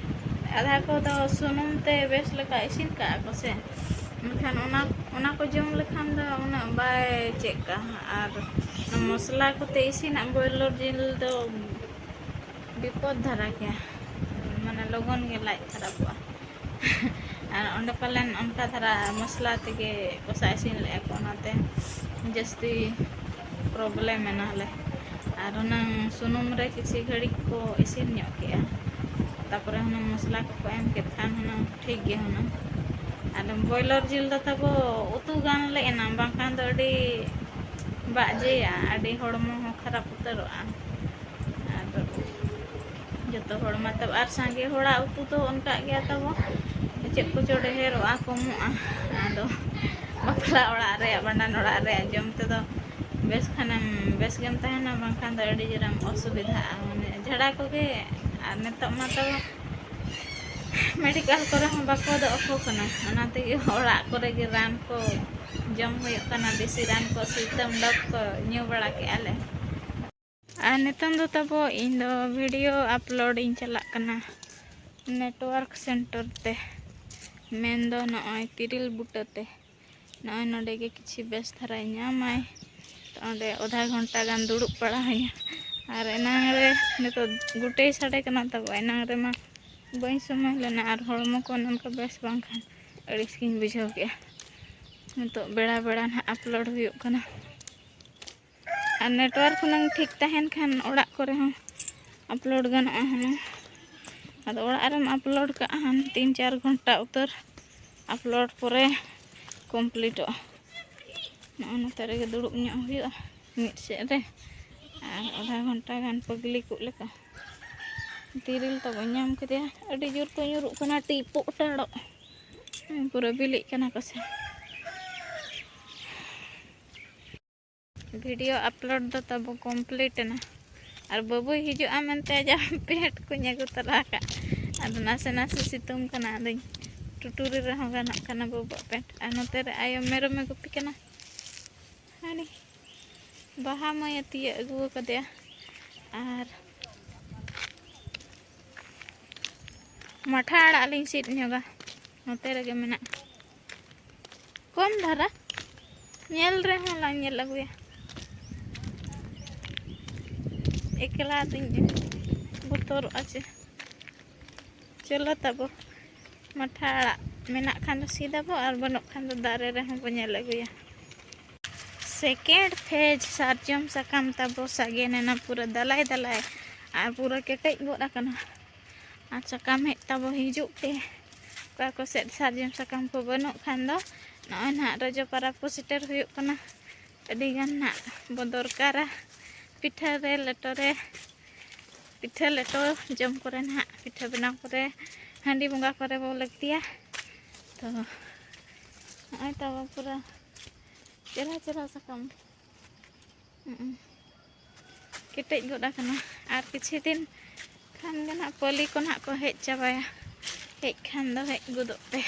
ᱟᱫᱷᱟ ᱠᱚᱫᱚ ᱥᱩᱱᱩᱢ ᱛᱮ ᱵᱮᱥ ᱞᱮᱠᱟ ᱤᱥᱤᱱ ᱠᱟᱜᱼᱟ ᱠᱚ ᱥᱮ, ᱮᱱᱠᱷᱟᱱ ᱚᱱᱟ, ᱚᱱᱟ ᱠᱚ ᱡᱚᱢ ᱞᱮᱠᱷᱟᱱ ᱫᱚ ᱩᱱᱟᱹᱜ ᱵᱟᱭ ᱪᱮᱫ ᱠᱟᱜᱼᱟ᱾ ᱟᱨ ᱚᱱᱟ ᱢᱚᱥᱞᱟ ᱠᱚᱛᱮ ᱤᱥᱤᱱᱟᱜ ᱵᱚᱭᱞᱚᱨ ᱡᱤᱞ ᱫᱚ ᱵᱤᱯᱚᱫ ᱫᱷᱟᱨᱟ ᱜᱮᱭᱟ, ᱢᱟᱱᱮ ᱞᱚᱜᱚᱱ ᱜᱮ ᱞᱟᱡ ᱠᱷᱟᱨᱟᱯᱚᱜᱼᱟ᱾ ᱟᱨ ᱚᱸᱰᱮ ᱯᱟᱞᱮᱱ ᱚᱱᱠᱟ ᱫᱷᱟᱨᱟ ᱢᱚᱥᱞᱟ ᱛᱮᱜᱮ ᱠᱚᱥᱟ ᱤᱥᱤᱱ ᱞᱮᱫᱼᱟ ᱠᱚ, ᱚᱱᱟᱛᱮ ᱡᱟᱹᱥᱛᱤ problem ᱮᱱᱟ ᱞᱮ᱾ ᱟᱨ ᱦᱩᱱᱟᱹᱝ ᱥᱩᱱᱩᱢ ᱨᱮ ᱠᱤᱪᱷᱤ ᱜᱷᱟᱹᱲᱤᱡ ᱠᱚ ᱤᱥᱤᱱ ᱧᱚᱜ ᱠᱮᱜᱼᱟ, ᱛᱟᱯᱚᱨᱮ ᱦᱩᱱᱟᱹᱝ ᱢᱚᱥᱞᱟ ᱠᱚᱠᱚ ᱮᱢ ᱠᱮᱫ ᱠᱷᱟᱱ ᱦᱩᱱᱟᱹᱝ ᱴᱷᱤᱠ ᱜᱮ ᱦᱩᱱᱟᱹᱝ᱾ ᱟᱨ ᱵᱚᱭᱞᱚᱨ ᱡᱤᱞ ᱫᱚ ᱛᱟᱵᱚ ᱩᱛᱩ ᱜᱟᱱ ᱞᱮ ᱮᱱᱟ, ᱵᱟᱝᱠᱷᱟᱱ ᱫᱚ ᱟᱹᱰᱤ ᱵᱟᱡᱮᱭᱟ, ᱟᱹᱰᱤ ᱦᱚᱲᱢᱚ ᱦᱚᱸ ᱠᱷᱟᱨᱟᱯ ᱩᱛᱟᱹᱨᱚᱜᱼᱟ᱾ ᱟᱫᱚ ᱡᱚᱛᱚ ᱦᱚᱲ ᱢᱟᱛᱚ ᱟᱨ ᱥᱟᱸᱜᱮ ᱦᱚᱲᱟᱜ ᱩᱛᱩ ᱫᱚ ᱚᱱᱠᱟᱜ ᱜᱮᱭᱟ ᱛᱟᱵᱚ, ᱪᱮᱫ ᱠᱚᱪᱚ ᱰᱷᱮᱨᱚᱜᱼᱟ, ᱠᱚᱢᱚᱜᱼᱟ᱾ ᱟᱫᱚ ᱵᱟᱯᱞᱟ ᱚᱲᱟᱜ ᱨᱮᱭᱟᱜ, ᱵᱷᱟᱸᱰᱟᱱ ᱚᱲᱟᱜ ᱨᱮᱭᱟᱜ ᱡᱚᱢ ᱛᱮᱫᱚ ᱵᱮᱥ ᱠᱷᱟᱱᱮᱢ ᱵᱮᱥ ᱜᱮᱢ ᱛᱟᱦᱮᱱᱟ, ᱵᱟᱝᱠᱷᱟᱱ ᱫᱚ ᱟᱹᱰᱤ ᱡᱳᱨᱮᱢ ᱚᱥᱩᱵᱤᱫᱷᱟᱜᱼᱟ, ᱢᱟᱱᱮ ᱡᱷᱟᱲᱟ ᱠᱚᱜᱮ᱾ ᱟᱨ ᱱᱤᱛᱚᱜ ᱢᱟ ᱛᱟᱵᱚ medical ᱠᱚᱨᱮ ᱦᱚᱸ ᱵᱟᱠᱚ ᱫᱚᱦᱚ ᱠᱟᱠᱚ ᱠᱟᱱᱟ, ᱚᱱᱟ ᱛᱮᱜᱮ ᱚᱲᱟᱜ ᱠᱚᱨᱮ ᱜᱮ ᱨᱟᱱ ᱠᱚ ᱡᱚᱢ ᱦᱩᱭᱩᱜ ᱠᱟᱱᱟ, ᱫᱮᱥᱤ ᱨᱟᱱ ᱠᱚ, ᱥᱩᱭᱛᱟᱹᱢ ᱰᱚᱜᱽ ᱠᱚ ᱧᱩ ᱵᱟᱲᱟ ᱠᱮᱜᱼᱟ ᱞᱮ᱾ ᱟᱨ ᱱᱤᱛᱚᱝ ᱫᱚ ᱛᱟᱵᱚ ᱤᱧ ᱫᱚ video upload ᱤᱧ ᱪᱟᱞᱟᱜ ᱠᱟᱱᱟ network center ᱛᱮ, ᱢᱮᱱᱫᱚ ᱱᱚᱜᱼᱚᱭ ᱛᱤᱨᱤᱞ ᱵᱩᱴᱟᱹ ᱛᱮ᱾ ᱱᱚᱜᱼᱚᱭ ᱱᱚᱰᱮ ᱜᱮ ᱠᱤᱪᱷᱤ ᱵᱮᱥ ᱫᱷᱟᱨᱟᱭ ᱧᱟᱢᱟᱭ᱾ ᱛᱚ ᱚᱸᱰᱮ ᱚᱫᱷᱟ ᱜᱷᱚᱱᱴᱟ ᱜᱟᱱ ᱫᱩᱲᱩᱵ ᱵᱟᱲᱟ ᱦᱩᱭᱟ᱾ ᱟᱨ ᱮᱱᱟᱝ ᱨᱮ, ᱱᱤᱛᱚᱜ ᱜᱩᱴᱟᱹᱭ ᱥᱟᱰᱮ ᱠᱟᱱᱟ ᱛᱟᱵᱚ, ᱮᱱᱟᱝ ᱨᱮᱢᱟ ᱵᱟᱹᱧ ᱥᱚᱢᱚᱭ ᱞᱮᱱᱟ, ᱟᱨ ᱦᱚᱲᱢᱚ ᱠᱚ ᱱᱚᱝᱠᱟ ᱵᱮᱥ ᱵᱟᱝᱠᱷᱟᱱ ᱟᱹᱲᱤᱥ ᱜᱤᱧ ᱵᱩᱡᱷᱟᱹᱣ ᱠᱮᱜᱼᱟ᱾ ᱱᱤᱛᱚᱜ ᱵᱮᱲᱟ ᱵᱮᱲᱟ ᱱᱟᱦᱟᱜ ᱟᱯᱞᱳᱰ ᱦᱩᱭᱩᱜ ᱠᱟᱱᱟ᱾ ᱟᱨ ᱱᱮᱴᱣᱟᱨᱠ ᱦᱩᱱᱟᱹᱝ ᱴᱷᱤᱠ ᱛᱟᱦᱮᱱ ᱠᱷᱟᱱ ᱚᱲᱟᱜ ᱠᱚᱨᱮ ᱦᱚᱸ ᱟᱯᱞᱳᱰ ᱜᱟᱱᱚᱜᱼᱟ ᱦᱩᱱᱟᱹᱝ᱾ ᱟᱫᱚ ᱚᱲᱟᱜ ᱨᱮᱢ ᱟᱯᱞᱳᱰ ᱠᱟᱜᱼᱟ ᱦᱟᱱ ᱛᱤᱱ ᱪᱟᱨ ᱜᱷᱚᱱᱴᱟ ᱩᱛᱟᱹᱨ ᱟᱯᱞᱳᱰ ᱯᱚᱨᱮ ᱠᱚᱢᱯᱞᱤᱴᱚᱜᱼᱟ᱾ ᱱᱚᱜᱼᱚ ᱱᱚᱛᱮ ᱨᱮᱜᱮ ᱫᱩᱲᱩᱵ ᱧᱚᱜ ᱦᱩᱭᱩᱜᱼᱟ ᱢᱤᱫ ᱥᱮᱫ ᱨᱮ, ᱟᱨ ᱟᱫᱷᱟ ᱜᱷᱚᱱᱴᱟ ᱜᱟᱱ ᱯᱟᱹᱜᱽᱞᱤ ᱠᱚᱜ ᱞᱮᱠᱟ᱾ ᱛᱤᱨᱤᱞ ᱛᱟᱵᱚ ᱧᱟᱢ ᱠᱮᱫᱮᱭᱟ, ᱟᱹᱰᱤ ᱡᱳᱨ ᱠᱚ ᱧᱩᱨᱩᱜ ᱠᱟᱱᱟ ᱴᱤᱯᱚᱜ ᱴᱟᱲᱚᱜ᱾ ᱯᱩᱨᱟᱹ ᱵᱤᱞᱤᱜ ᱠᱟᱱᱟ ᱠᱚ ᱥᱮ᱾ ᱵᱷᱤᱰᱤᱭᱳ ᱟᱯᱞᱳᱰ ᱫᱚ ᱛᱟᱵᱚ ᱠᱚᱢᱯᱞᱤᱴ ᱮᱱᱟ, ᱟᱨ ᱵᱟᱹᱵᱩᱭ ᱦᱤᱡᱩᱜᱼᱟ ᱢᱮᱱᱛᱮ ᱟᱡᱟᱜ ᱯᱮᱱᱴ ᱠᱚᱧ ᱟᱹᱜᱩ ᱛᱚᱨᱟ ᱟᱠᱟᱫ᱾ ᱟᱫᱚ ᱱᱟᱥᱮ ᱱᱟᱥᱮ ᱥᱤᱛᱩᱝ ᱠᱟᱱᱟ, ᱟᱫᱚᱧ ᱴᱩᱴᱩᱨᱤ ᱨᱮᱦᱚᱸ ᱜᱟᱱᱚᱜ ᱠᱟᱱᱟ ᱵᱟᱹᱵᱩᱣᱟᱜ ᱯᱮᱱᱴ᱾ ᱟᱨ ᱱᱚᱛᱮ ᱨᱮ ᱟᱭᱳ ᱢᱮᱨᱚᱢᱮ ᱜᱩᱯᱤ ᱠᱟᱱᱟ᱾ ᱦᱟᱹᱱᱤ ᱵᱟᱦᱟ ᱢᱟᱹᱭᱮ ᱛᱤᱭᱟᱹᱜ ᱟᱹᱜᱩ ᱟᱠᱟᱫᱮᱭᱟ᱾ ᱟᱨ ᱢᱟᱴᱷᱟ ᱟᱲᱟᱜ ᱞᱤᱧ ᱥᱤᱫ ᱧᱚᱜᱟ, ᱱᱚᱛᱮ ᱨᱮᱜᱮ ᱢᱮᱱᱟᱜᱼᱟ᱾ ᱠᱚᱢ ᱫᱷᱟᱨᱟ, ᱧᱮᱞ ᱨᱮᱦᱚᱸ ᱞᱟᱝ ᱧᱮᱞ ᱟᱹᱜᱩᱭᱟ᱾ ᱮᱠᱞᱟ ᱫᱩᱧ ᱵᱚᱛᱚᱨᱚᱜᱼᱟ ᱪᱮ᱾ ᱪᱚᱞᱚ ᱛᱟᱵᱚ, ᱢᱟᱴᱷᱟ ᱟᱲᱟᱜ ᱢᱮᱱᱟᱜ ᱠᱷᱟᱱ ᱫᱚ ᱥᱤᱫ ᱟᱵᱚ, ᱟᱨ ᱵᱟᱹᱱᱩᱜ ᱠᱷᱟᱱ ᱫᱚ ᱫᱟᱨᱮ ᱨᱮᱦᱚᱸ ᱵᱚ ᱧᱮᱞ ᱟᱹᱜᱩᱭᱟ᱾ ᱥᱮᱠᱮᱱᱰ ᱯᱷᱮᱡᱽ ᱥᱟᱨᱡᱚᱢ ᱥᱟᱠᱟᱢ ᱛᱟᱵᱚ ᱥᱟᱜᱮᱱ ᱮᱱᱟ ᱯᱩᱨᱟᱹ ᱫᱟᱞᱟᱭ ᱫᱟᱞᱟᱭ, ᱟᱨ ᱯᱩᱨᱟᱹ ᱠᱮᱴᱮᱡ ᱜᱚᱫ ᱟᱠᱟᱱᱟ᱾ ᱟᱨ ᱥᱟᱠᱟᱢ ᱦᱮᱡ ᱛᱟᱵᱚ ᱦᱤᱡᱩᱜ ᱯᱮ᱾ ᱚᱠᱟ ᱠᱚ ᱥᱮᱫ ᱥᱟᱨᱡᱚᱢ ᱥᱟᱠᱟᱢ ᱠᱚ ᱵᱟᱹᱱᱩᱜ ᱠᱷᱟᱱ ᱫᱚ ᱱᱚᱜᱼᱚᱭ ᱱᱟᱦᱟᱜ ᱨᱚᱡᱚ ᱯᱟᱨᱟᱵᱽ ᱠᱚ ᱥᱮᱴᱮᱨ ᱦᱩᱭᱩᱜ ᱠᱟᱱᱟ᱾ ᱟᱹᱰᱤ ᱜᱟᱱ ᱱᱟᱦᱟᱜ ᱵᱚ ᱫᱚᱨᱠᱟᱨᱟ ᱯᱤᱴᱷᱟᱹ ᱨᱮ, ᱞᱮᱴᱚ ᱨᱮ, ᱯᱤᱴᱷᱟᱹ ᱞᱮᱴᱚ ᱡᱚᱢ ᱠᱚᱨᱮ ᱱᱟᱦᱟᱜ, ᱯᱤᱴᱷᱟᱹ ᱵᱮᱱᱟᱣ ᱠᱚᱨᱮ, ᱦᱟᱺᱰᱤ ᱵᱚᱸᱜᱟ ᱠᱚᱨᱮ ᱵᱚ ᱞᱟᱹᱠᱛᱤᱭᱟ᱾ ᱛᱚ ᱱᱚᱜᱼᱚᱭ ᱛᱟᱵᱚ ᱯᱩᱨᱟᱹ ᱪᱮᱨᱦᱟ ᱪᱮᱨᱦᱟ ᱥᱟᱠᱟᱢ᱾ ᱦᱩᱸ᱾ ᱠᱮᱴᱮᱡ ᱜᱚᱫ ᱟᱠᱟᱱᱟ᱾ ᱟᱨ ᱠᱤᱪᱷᱩ ᱫᱤᱱ ᱠᱷᱟᱱ ᱜᱮ ᱱᱟᱦᱟᱜ ᱯᱟᱹᱞᱤ ᱠᱚ ᱱᱟᱦᱟᱜ ᱠᱚ ᱦᱮᱡ ᱪᱟᱵᱟᱭᱟ᱾ ᱦᱮᱡ ᱠᱷᱟᱱ ᱫᱚ ᱦᱮᱡ ᱜᱚᱫᱚᱜ ᱯᱮ᱾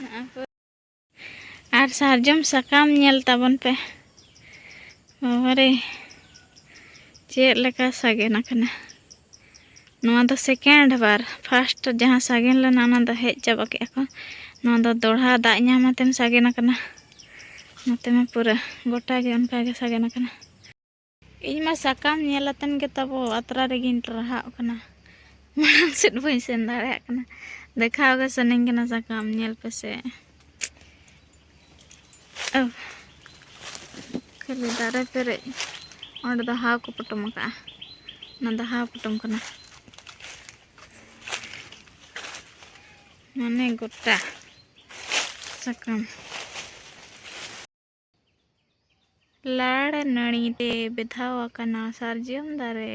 ᱱᱚᱜᱼᱚᱭ ᱯᱩᱨᱟᱹ ᱟᱨ ᱥᱟᱨᱡᱚᱢ ᱥᱟᱠᱟᱢ ᱧᱮᱞ ᱛᱟᱵᱚᱱ ᱯᱮ᱾ ᱵᱟᱵᱟᱨᱮ, ᱪᱮᱫ ᱞᱮᱠᱟ ᱥᱟᱜᱮᱱ ᱟᱠᱟᱱᱟ᱾ ᱱᱚᱣᱟ ᱫᱚ ᱥᱮᱠᱮᱱᱰ ᱵᱟᱨ, ᱯᱷᱟᱥᱴ ᱡᱟᱦᱟᱸ ᱥᱟᱜᱮᱱ ᱞᱮᱱᱟ ᱚᱱᱟ ᱫᱚ ᱦᱮᱡ ᱪᱟᱵᱟ ᱠᱮᱜᱼᱟ ᱠᱚ᱾ ᱱᱚᱣᱟ ᱫᱚ ᱫᱚᱲᱦᱟ ᱫᱟᱜ ᱧᱟᱢ ᱟᱛᱮᱢ ᱥᱟᱜᱮᱱ ᱟᱠᱟᱱᱟ᱾ ᱱᱚᱛᱮ ᱢᱟ ᱯᱩᱨᱟᱹ ᱜᱚᱴᱟ ᱜᱮ ᱚᱱᱠᱟ ᱜᱮ ᱥᱟᱜᱮᱱ ᱟᱠᱟᱱᱟ᱾ ᱤᱧ ᱢᱟ ᱥᱟᱠᱟᱢ ᱧᱮᱞ ᱟᱛᱮᱱ ᱜᱮ ᱛᱟᱵᱚ ᱟᱛᱨᱟ ᱨᱮᱜᱮᱧ ᱴᱟᱨᱦᱟᱜ ᱠᱟᱱᱟ, ᱢᱟᱲᱟᱝ ᱥᱮᱫ ᱵᱟᱹᱧ ᱥᱮᱱ ᱫᱟᱲᱮᱭᱟᱜ ᱠᱟᱱᱟ᱾ ᱫᱮᱠᱷᱟᱣ ᱜᱮ ᱥᱟᱱᱟᱧ ᱠᱟᱱᱟ ᱥᱟᱠᱟᱢ ᱧᱮᱞ ᱯᱮᱥᱮ᱾ ᱚ, ᱠᱷᱟᱹᱞᱤ ᱫᱟᱨᱮ ᱯᱮᱨᱮᱡ, ᱚᱸᱰᱮ ᱫᱚ ᱦᱟᱣ ᱠᱚ ᱯᱚᱴᱚᱢ ᱟᱠᱟᱫᱼᱟ᱾ ᱚᱱᱟ ᱫᱚ ᱦᱟᱣ ᱯᱚᱴᱚᱢ ᱠᱟᱱᱟ, ᱢᱟᱱᱮ ᱜᱚᱴᱟ ᱥᱟᱠᱟᱢ᱾ ᱞᱟᱲ ᱱᱟᱹᱲᱤ ᱛᱮ ᱵᱮᱫᱷᱟᱣ ᱟᱠᱟᱱᱟ ᱥᱟᱨᱡᱚᱢ ᱫᱟᱨᱮ᱾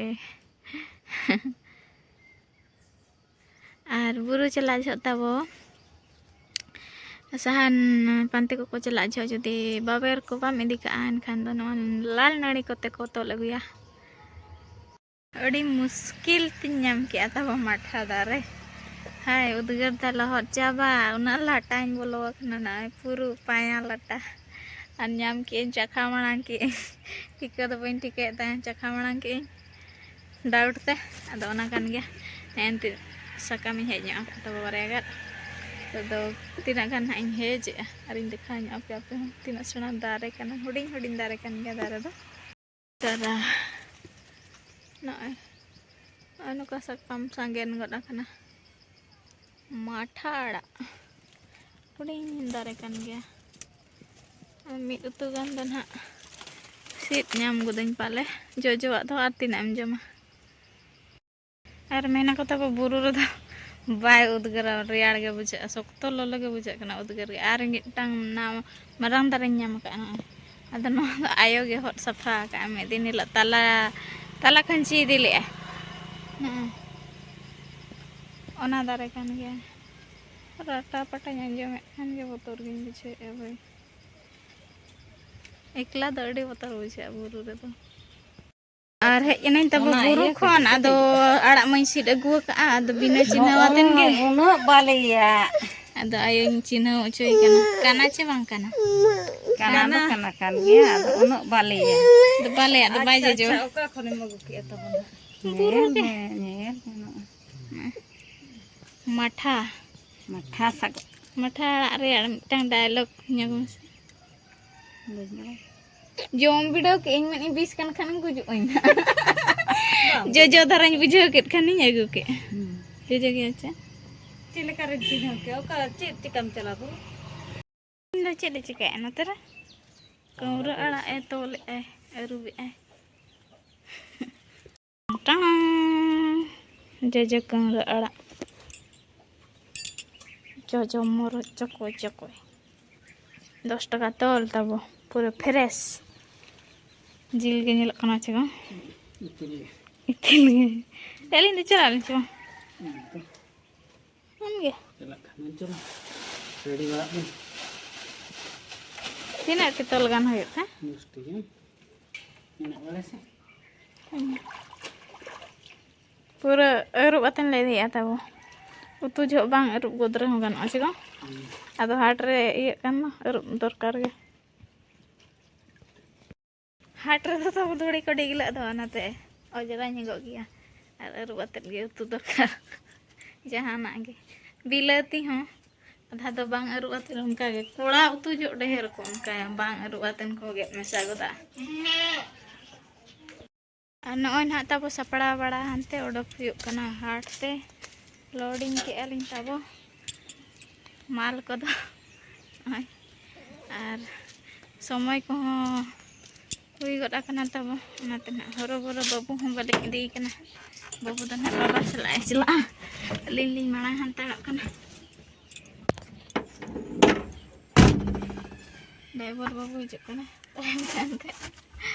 ᱟᱨ ᱵᱩᱨᱩ ᱪᱟᱞᱟᱜ ᱡᱚᱦᱚᱜ ᱛᱟᱵᱚ ᱥᱟᱦᱟᱱ ᱯᱟᱱᱛᱮ ᱠᱚᱠᱚ ᱪᱟᱞᱟᱜ ᱡᱚᱦᱚᱜ ᱡᱩᱫᱤ ᱵᱟᱵᱮᱨ ᱠᱚ ᱵᱟᱢ ᱤᱫᱤ ᱠᱟᱜᱼᱟ, ᱮᱱᱠᱷᱟᱱ ᱫᱚ ᱱᱚᱣᱟ ᱞᱟᱞ ᱱᱟᱹᱲᱤ ᱠᱚᱛᱮ ᱠᱚ ᱛᱚᱞ ᱟᱹᱜᱩᱭᱟ᱾ ᱟᱹᱰᱤ ᱢᱩᱥᱠᱤᱞ ᱛᱤᱧ ᱧᱟᱢ ᱠᱮᱜᱼᱟ ᱛᱟᱵᱚ ᱢᱟᱴᱷᱟ ᱫᱟᱨᱮ᱾ ᱦᱟᱭ, ᱩᱫᱽᱜᱟᱹᱨ ᱛᱮ ᱞᱚᱦᱚᱫ ᱪᱟᱵᱟ, ᱩᱱᱟᱹᱜ ᱞᱟᱴᱟᱧ ᱵᱚᱞᱚ ᱟᱠᱟᱱᱟ, ᱱᱚᱜᱼᱚᱭ ᱯᱩᱨᱟᱹ ᱯᱟᱭᱟ ᱞᱟᱴᱟ᱾ ᱟᱨ ᱧᱟᱢ ᱠᱮᱜᱼᱟᱹᱧ, ᱪᱟᱠᱷᱟ ᱢᱟᱲᱟᱝ ᱠᱮᱜᱼᱟᱹᱧ, ᱴᱷᱤᱠᱟᱹ ᱫᱚ ᱵᱟᱹᱧ ᱴᱷᱤᱠᱟᱹᱭᱮᱫ ᱛᱟᱦᱮᱸᱫ, ᱪᱟᱠᱷᱟ ᱢᱟᱲᱟᱝ ᱠᱮᱜᱼᱟᱹᱧ ᱰᱟᱣᱩᱴ ᱛᱮ᱾ ᱟᱫᱚ ᱚᱱᱟ ᱠᱟᱱ ᱜᱮᱭᱟ, ᱱᱮᱜᱼᱮ ᱱᱤᱛᱚᱜ ᱥᱟᱠᱟᱢᱤᱧ ᱦᱮᱡ ᱧᱚᱜ ᱟᱠᱟᱫ ᱛᱟᱵᱚ ᱵᱟᱨᱭᱟ ᱜᱟᱱ᱾ ᱱᱤᱛᱚᱜ ᱫᱚ ᱛᱤᱱᱟᱹᱜ ᱜᱟᱱ ᱦᱟᱸᱜ ᱤᱧ ᱦᱮᱡᱮᱜᱼᱟ, ᱟᱨᱤᱧ ᱫᱮᱠᱷᱟᱣ ᱧᱚᱜ ᱟᱯᱮᱭᱟ, ᱟᱯᱮ ᱦᱚᱸ ᱛᱤᱱᱟᱹᱜ ᱥᱮᱬᱟ ᱫᱟᱨᱮ ᱠᱟᱱᱟ, ᱦᱩᱰᱤᱧ ᱦᱩᱰᱤᱧ ᱫᱟᱨᱮ ᱠᱟᱱ ᱜᱮᱭᱟ ᱫᱟᱨᱮ ᱫᱚ᱾ ᱪᱟᱨᱟ᱾ ᱱᱚᱜᱼᱚᱭ, ᱱᱚᱜᱼᱚᱭ ᱱᱚᱝᱠᱟ ᱥᱟᱠᱟᱢ ᱥᱟᱜᱮᱱ ᱜᱚᱫ ᱟᱠᱟᱱᱟ᱾ ᱢᱟᱴᱷᱟ ᱟᱲᱟᱜ ᱦᱩᱰᱤᱧ ᱫᱟᱨᱮ ᱠᱟᱱ ᱜᱮᱭᱟ᱾ ᱟᱨ ᱢᱤᱫ ᱩᱛᱩ ᱜᱟᱱ ᱫᱚ ᱱᱟᱦᱟᱜ ᱥᱤᱫ ᱧᱟᱢ ᱜᱚᱫᱟᱹᱧ ᱯᱟᱞᱮ, ᱡᱚᱡᱚᱣᱟᱜ ᱫᱚ ᱟᱨ ᱛᱤᱱᱟᱹᱜ ᱮᱢ ᱡᱚᱢᱟ᱾ ᱟᱨ ᱢᱮᱱᱟ ᱠᱚ ᱛᱟᱵᱚ ᱵᱩᱨᱩ ᱨᱮᱫᱚ ᱵᱟᱭ ᱩᱫᱽᱜᱟᱹᱨᱟ, ᱨᱮᱭᱟᱲ ᱜᱮ ᱵᱩᱡᱷᱟᱹᱜᱼᱟ, ᱥᱚᱠᱛᱚ ᱞᱚᱞᱚ ᱜᱮ ᱵᱩᱡᱷᱟᱹᱜ ᱠᱟᱱᱟ ᱩᱫᱽᱜᱟᱹᱨ ᱜᱮ᱾ ᱟᱨ ᱢᱤᱫᱴᱟᱝ ᱱᱟᱣᱟ ᱢᱟᱨᱟᱝ ᱫᱟᱨᱮᱧ ᱧᱟᱢ ᱟᱠᱟᱫᱼᱟ ᱱᱚᱜᱼᱚᱭ, ᱟᱫᱚ ᱱᱚᱣᱟ ᱫᱚ ᱟᱭᱳ ᱜᱮ ᱦᱚᱫ ᱥᱟᱯᱷᱟ ᱟᱠᱟᱫᱼᱟ᱾ ᱢᱤᱫ ᱫᱤᱱ ᱦᱤᱞᱳᱜ ᱛᱟᱞᱟ, ᱛᱟᱞᱟ ᱠᱷᱟᱹᱧᱪᱤ ᱤᱫᱤ ᱞᱮᱫᱼᱟ᱾ ᱦᱮᱸ, ᱚᱱᱟ ᱫᱟᱨᱮ ᱠᱟᱱ ᱜᱮᱭᱟ᱾ ᱨᱟᱴᱟ ᱯᱟᱴᱟᱧ ᱟᱸᱡᱚᱢᱮᱫ ᱠᱷᱟᱱ ᱜᱮ ᱵᱚᱛᱚᱨ ᱜᱤᱧ ᱵᱩᱡᱷᱟᱹᱣᱮᱫᱼᱟ ᱵᱷᱟᱹᱭ᱾ ᱮᱠᱞᱟ ᱫᱚ ᱟᱹᱰᱤ ᱵᱚᱛᱚᱨ ᱵᱩᱡᱷᱟᱹᱜᱼᱟ ᱵᱩᱨᱩ ᱨᱮᱫᱚ᱾ ᱟᱨ ᱦᱮᱡ ᱮᱱᱟᱹᱧ ᱛᱟᱵᱚ ᱚᱱᱟ ᱵᱩᱨᱩ ᱤᱭᱟᱹ ᱠᱚ ᱠᱷᱚᱱ, ᱡᱩᱛᱟᱹ ᱟᱫᱚ ᱫᱚ᱾ ᱟᱲᱟᱜ ᱢᱟᱹᱧ ᱥᱤᱫ ᱟᱹᱜᱩ ᱟᱠᱟᱫᱼᱟ, ᱟᱫᱚ ᱵᱤᱱᱟᱹ ᱪᱤᱱᱦᱟᱹᱣ ᱟᱛᱮᱱ ᱜᱮ᱾ ᱩᱱᱟᱹᱜ ᱵᱟᱞᱮᱭᱟ᱾ ᱟᱫᱚ ᱟᱭᱳᱧ ᱪᱤᱱᱦᱟᱹᱣ ᱦᱚᱪᱚᱭᱮ ᱠᱟᱱᱟ, ᱠᱟᱱᱟ ᱪᱮ ᱵᱟᱝ ᱠᱟᱱᱟ? ᱠᱟᱱᱟ ᱫᱚ ᱠᱟᱱᱟ᱾ ᱠᱟᱱᱟ ᱠᱟᱱ ᱜᱮᱭᱟ, ᱟᱫᱚ ᱩᱱᱟᱹᱜ ᱵᱟᱞᱮᱭᱟ᱾ ᱟᱫᱚ ᱵᱟᱞᱮᱭᱟᱜ ᱫᱚ ᱵᱟᱭ ᱟᱪᱪᱷᱟ, ᱡᱚᱡᱚ᱾ ᱟᱪᱪᱷᱟ, ᱚᱠᱟ ᱠᱷᱚᱱᱮᱢ ᱟᱹᱜᱩ ᱠᱮᱫᱼᱟ ᱛᱟᱵᱚᱱ ᱦᱟᱸᱜ? ᱵᱩᱨᱩ ᱧᱮᱞ ᱨᱮ᱾ ᱢᱮ, ᱧᱮᱞ ᱜᱟᱱᱚᱜᱼᱟ᱾ ᱢᱟᱴᱷᱟ᱾ ᱢᱟᱴᱷᱟ ᱥᱟᱠ-, ᱢᱟᱴᱷᱟ ᱟᱲᱟᱜ ᱨᱮᱭᱟᱜ ᱢᱤᱫᱴᱟᱝ ᱰᱟᱭᱞᱚᱜ ᱧᱟᱢ ᱢᱮᱥᱮ᱾ ᱡᱚᱢ ᱵᱤᱰᱟᱹᱣ ᱠᱮᱫ ᱟᱹᱧ, ᱢᱮᱱᱮᱫ ᱟᱹᱧ ᱵᱤᱥ ᱠᱟᱱ ᱠᱷᱟᱱ ᱜᱩᱡᱩᱜ ᱟᱹᱧ ᱱᱟᱦᱟᱜ᱾ ᱡᱚᱡᱚ ᱫᱷᱟᱨᱟᱧ ᱵᱩᱡᱷᱟᱹᱣ ᱠᱮᱫ ᱠᱷᱟᱱᱤᱧ ᱟᱹᱜᱩ ᱠᱮᱫ᱾ ᱦᱩᱸ᱾ ᱡᱚᱡᱚ ᱜᱮ ᱟᱪᱪᱷᱟ᱾ ᱪᱮᱫ ᱞᱮᱠᱟ ᱨᱮ ᱪᱤᱱᱦᱟᱹᱣ ᱠᱮᱫ? ᱚᱠᱟ ᱪᱮᱫ ᱪᱤᱠᱟᱢ ᱪᱟᱞᱟᱣ ᱵᱩᱨᱩ? ᱤᱧ ᱫᱚ ᱪᱮᱫ ᱞᱮ ᱪᱤᱠᱟᱹᱭᱟ ᱱᱚᱛᱮ ᱨᱮ? ᱠᱟᱹᱣᱨᱟᱹ ᱟᱲᱟᱜ ᱮ ᱛᱚᱞᱮᱜᱼᱟᱭ, ᱟᱹᱨᱩᱵᱮᱜᱼᱟᱭ᱾ ᱴᱟᱝ! ᱡᱚᱡᱚ ᱠᱟᱹᱣᱨᱟᱹ ᱟᱲᱟᱜ᱾ ᱡᱚᱡᱚ ᱢᱚᱨᱚᱪ ᱪᱚᱠᱚᱭ ᱪᱚᱠᱚᱭ᱾ ᱫᱚᱥ ᱴᱟᱠᱟ ᱛᱚᱞ ᱛᱟᱵᱚ, ᱯᱩᱨᱟᱹ fresh᱾ ᱡᱤᱞ ᱜᱮ ᱧᱮᱞᱚᱜ ᱠᱟᱱᱟ ᱪᱮ ᱵᱟᱝ? ᱤᱛᱤᱞ ᱜᱮ᱾ ᱤᱛᱤᱞ ᱜᱮ᱾ ᱟᱹᱞᱤᱧ ᱫᱚ ᱪᱟᱞᱟᱜ ᱟᱹᱞᱤᱧ ᱪᱮ ᱵᱟᱝ? ᱦᱮᱸ ᱛᱚ᱾ ᱟᱢ ᱜᱮ? ᱪᱟᱞᱟᱜ ᱠᱷᱟᱱ ᱵᱚᱱ ᱪᱟᱞᱟᱜ᱾ ᱨᱮᱰᱤ ᱵᱟᱲᱟᱜ ᱵᱚᱱ᱾ ᱛᱤᱱᱟᱹᱜ ᱴᱤ ᱛᱚᱞ ᱜᱟᱱ ᱦᱩᱭᱩᱜ ᱛᱮ? ᱫᱚᱥ ᱴᱤ ᱜᱟᱱ᱾ ᱢᱮᱱᱟᱜ ᱵᱟᱲᱟ ᱥᱮ? ᱯᱩᱨᱟᱹ ᱟᱹᱨᱩᱵ ᱟᱛᱮᱱ ᱞᱮ ᱤᱫᱤᱭᱮᱫᱼᱟ ᱛᱟᱵᱚ᱾ ᱩᱛᱩ ᱡᱚᱦᱚᱜ ᱵᱟᱝ ᱟᱹᱨᱩᱵ ᱜᱚᱫ ᱨᱮᱦᱚᱸ ᱜᱟᱱᱚᱜᱼᱟ ᱪᱮ ᱵᱟᱝ? ᱦᱩᱸ᱾ ᱟᱫᱚ ᱦᱟᱴ ᱨᱮ ᱤᱭᱟᱹᱜ ᱠᱟᱱ ᱫᱚ ᱟᱹᱨᱩᱵ ᱫᱚᱨᱠᱟᱨ ᱜᱮ᱾ ᱦᱟᱴ ᱨᱮᱫᱚ ᱛᱟᱵᱚ ᱫᱷᱩᱲᱤ ᱠᱚ ᱰᱤᱜᱽᱞᱟᱹᱜ ᱫᱚ, ᱚᱱᱟᱛᱮ ᱚᱸᱡᱽᱨᱟ ᱧᱚᱜᱚᱜ ᱜᱮᱭᱟ᱾ ᱟᱨ ᱟᱹᱨᱩᱵ ᱟᱛᱮᱫ ᱜᱮ ᱩᱛᱩ ᱫᱚᱨᱠᱟᱨ᱾ ᱡᱟᱦᱟᱱᱟᱜ ᱜᱮ᱾ ᱵᱤᱞᱟᱹᱛᱤ ᱦᱚᱸ ᱟᱫᱷᱟ ᱫᱚ ᱵᱟᱝ ᱟᱹᱨᱩᱵ ᱟᱛᱮᱫ ᱚᱱᱠᱟ ᱜᱮ᱾ ᱠᱚᱲᱟ ᱩᱛᱩ ᱡᱚᱦᱚᱜ ᱰᱷᱮᱨ ᱠᱚ ᱚᱱᱠᱟᱭᱟ, ᱵᱟᱝ ᱟᱹᱨᱩᱵ ᱟᱛᱮᱫ ᱠᱚ ᱜᱮᱫ ᱢᱮᱥᱟ ᱜᱚᱫᱟ᱾ ᱟᱨ ᱱᱚᱜᱼᱚᱭ ᱱᱟᱦᱟᱜ ᱛᱟᱵᱚ ᱥᱟᱯᱲᱟᱣ ᱵᱟᱲᱟ ᱦᱟᱱᱛᱮ ᱚᱰᱚᱠ ᱦᱩᱭᱩᱜ ᱠᱟᱱᱟ ᱦᱟᱴ ᱛᱮ᱾ Loading ᱠᱮᱜᱼᱟ ᱞᱤᱧ ᱛᱟᱵᱚ ᱢᱟᱞ ᱠᱚᱫᱚ᱾ ᱱᱚᱜᱼᱚᱭ᱾ ᱟᱨ ᱥᱚᱢᱚᱭ ᱠᱚᱦᱚᱸ ᱦᱩᱭ ᱜᱚᱫ ᱟᱠᱟᱱᱟ ᱛᱟᱵᱚ, ᱚᱱᱟᱛᱮ ᱱᱟᱦᱟᱜ ᱦᱚᱨᱚᱵᱚᱨᱚ ᱵᱟᱹᱵᱩ ᱦᱚᱸ ᱵᱟᱹᱞᱤᱧ ᱤᱫᱤᱭᱮ ᱠᱟᱱᱟ᱾ ᱵᱟᱹᱵᱩ ᱫᱚ ᱱᱟᱦᱟᱜ ᱵᱟᱵᱟ ᱥᱟᱞᱟᱜ ᱮ ᱪᱟᱞᱟᱜᱼᱟ, ᱟᱹᱞᱤᱧ ᱞᱤᱧ ᱢᱟᱲᱟᱝ ᱦᱟᱱᱛᱟᱲᱚᱜ ᱠᱟᱱᱟ᱾ ᱰᱟᱭᱵᱚᱨ ᱵᱟᱹᱵᱩ ᱦᱤᱡᱩᱜ ᱠᱟᱱᱟ ᱛᱟᱭᱚᱢ ᱛᱟᱭᱚᱢ ᱛᱮ᱾